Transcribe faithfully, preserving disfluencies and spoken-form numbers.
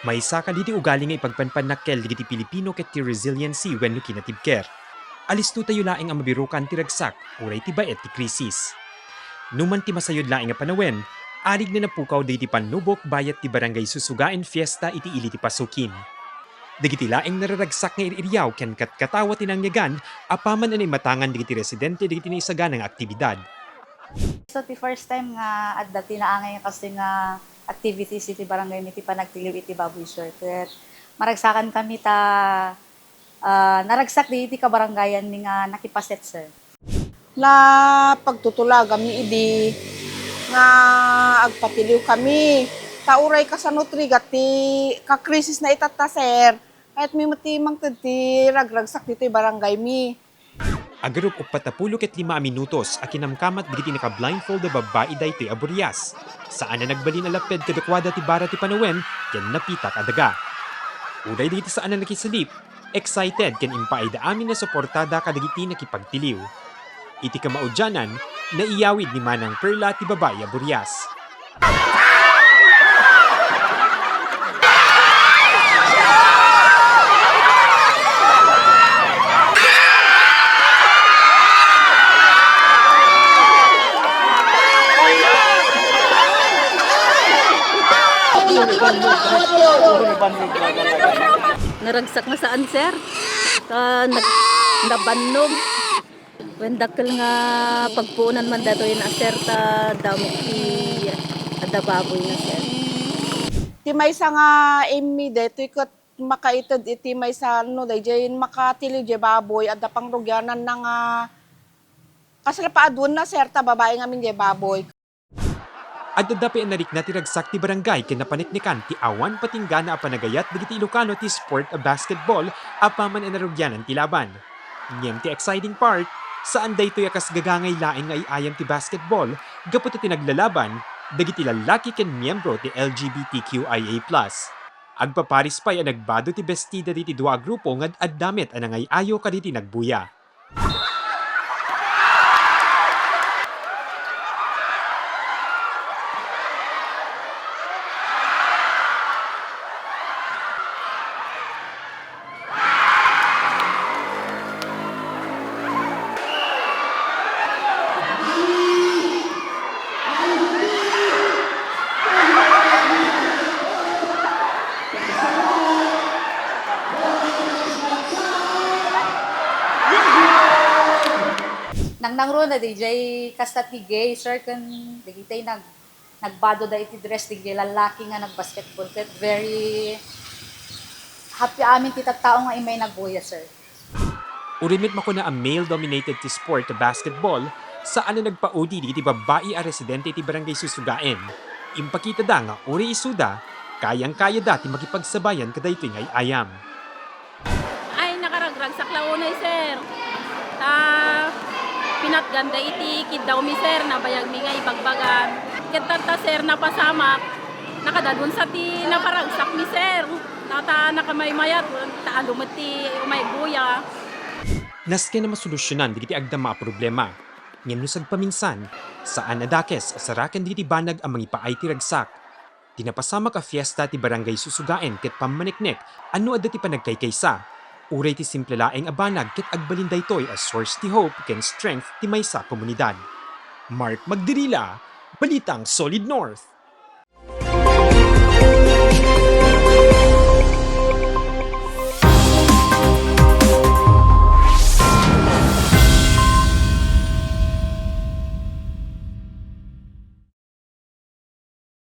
Maysa kadagiti ugali nga ipagpanpannakkel dagiti Pilipino ket ti resiliency wenno kinatibker. Alistotayo laeng a mabirukan ti ragsak uray ti baet ti krisis. Numan ti masayud laeng a panawen, arig na napukaw dagiti pannubok bayat ti Barangay Susugaen Fiesta iti ili ti Pasukin. Dagiti laeng nararagsak nga ir-iriaw ken katkatawa ti nangyagan apaman a naimatangan dagiti residente dagiti naisagana nga aktibidad. So, ti first time nga adda ti naangay nga kastoy nga activities iti barangay mi ti panagtiliw iti baboy, sir. Ket maragsakan kami ta, ah, naragsak di iti kabarangayan mi nga nakipaset, sir. Napagtutulagami idi nga agpatiliw kami. Ta uray kasano ti rigat ti kakrisis na itatta, sir. Kayat mi met ti mangted ti ragragsak ditoy barangay mi. Agarup uppat a pulo ket lima a minutos a kinamkamat dagiti naka-blindfold a babbai daytoy a burias. Saan a nagbalin a lapped kadakuada ti bara ti panawen ken napitak a daga. Uray dagiti saan a nakisalip, excited ken impaayda amin a suportada kadagiti nakipagtiliw. Iti kamaudianan, naiyawid ni Manang Perla ti babai a burias. Naragsak nga saan, sir? Ta nag-, nabannog. Wen dakkel nga pagpuonan man datoy na, sir, ta damo ti adda baboy na, sir. Ti maysa nga immi daytoy ket makaited iti maysa no daydiay makatiliw diay baboy, adda pangrugiananna nga kasla paaduenna, sir, ta babai ngamin diay baboy. Adda pay a narikna ti ragsak ti barangay ken napaneknekan ti awan patinggana a panagayat dagiti Ilocano ti sport a basketball apaman a narugianan ti laban. Ngem ti exciting part, saan daytoy a kas gagangay laeng nga ay-ayam ti basketball gapu ta ti naglalaban dagiti lallaki ken miyembro ti L G B T Q I A plus. Agpaparis pay a nagbado ti bestida diti dua a grupo nga ad-adda met a nangay-ayo kaditi nagbuya. Nangnangruna daydiay kasta ti gay, sir, ken dagiti nag-, nagbado da iti dress dagiti lallaki nga nagbasketball, ket very happy amin ti tattao nga immay nagbuya, sir. Uray met makuna a male-dominated ti sport a basketball, saan a nagpaudi dagiti babbai a residente iti Barangay Susugaen. Impakitada nga uray isuda, kayang-kayada ti makipagsabayan kadaytoy nga ay-ayam. Ay, nakaragragsak la unay, sir. Ta, pinatganda iti kiddawmi, sir, nabayagmi nga ibagbagan. Ket tatta, sir, napasamak. Nakadadun sa ti naparagsak mi, sir. Nata nakamaymayat, ta adu met ti umay buya. Nasken a masolusyonan dagiti agdama a problema, ngem no sagpaminsan, saan a dakes a saraken dagiti banag a mangipaay ti ragsak. Ti napasamak a fiesta ti Barangay Susugaen ket pammaneknek a no adda ti panagkaykaysa, uray ti simple laeng a banag ket agbalin daytoy a source ti hope ken strength ti maysa a komunidad. Mark Magdirila, Balitang Solid North.